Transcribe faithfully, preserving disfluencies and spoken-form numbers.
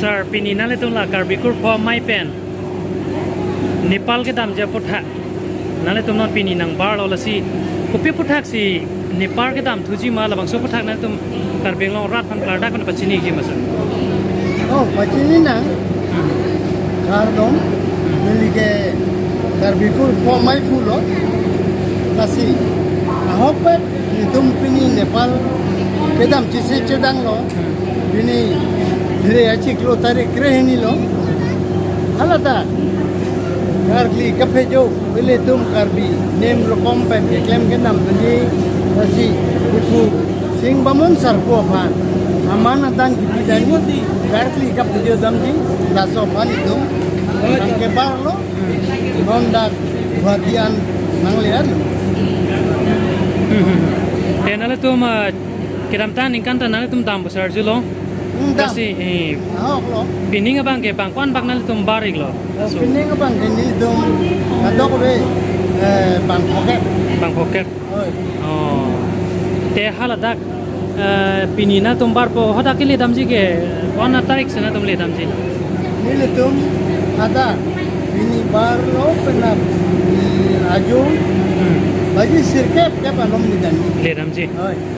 Sir, pini nanglitum la Karbi Kurpho Amei pen Nepal kedamji aphuthak nanglitum non pini nangbarlo, lasi kopi aphuthak si Nepal kedam thuji ma, labangso aphuthak nanglitum Karbi Anglong arat aphan klardak pen pachiniji ma, sir? Oh, pachini nang. Kardom, neli ke Karbi Kurpho Amei pulo. Lasi ahokpet nelitum pini Nepal kedam chisi chedanglo. Pini dire achiklo tarik krehini lo. Hala ta karkli kaphejo, ilitum Karbi nem rokom pen keklem kedam tadi, lasi ipu Sing Bamun sir pu aphan aman adan kipi dan karkli kaphejo damji, laso aphan itum nangkebarlo. Non dak Guwahati an nangle-etlo. Hmm, hmm, hmm. Te nanglitum, ah, kedamtang aningkan ta nanglitum dam besar julo. Hmm, dam. Lasi, eh, ahoklo. Pining abang ke bang ko-an bak nanglitum bar-iklo? Oh, so, pining abang ke nelitum kadokave, eh, bang phokep. Bang phokep. Oi. Oh. Te haladak, eh, pini nangtum barpo, hadak kele damji ke ko-an atarik si nangtum le damji? Nelitum hadak pini barlo penap, eh, ajo, hmm, baji sirkep kep alom le damji. Le damji. Oi.